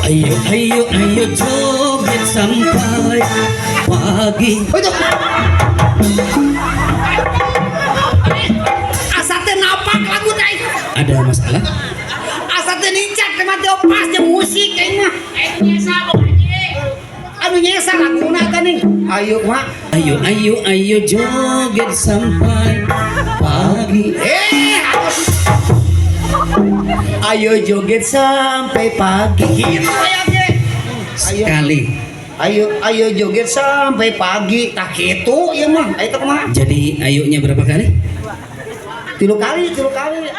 Ayo ayo ayo joget sampai pagi. Oh, itu. Asa teu napak lagu teh. Ada masalah? Asa teu nincak teh mah teu pas jeung musik aing mah. Aing nyesa Bang Haji. Anu nyesa laguna teh nih. Ayo mah. Ayo ayo ayo joget sampai pagi. Eh, Ayo joget sampai pagi. gitu aya ge. Ayo. Sekali. Ayo ayo joget sampai pagi. Tah kitu ieu mah. Ayo teh kumaha? Jadi ayonya berapa kali? Tilu kali, 3 kali.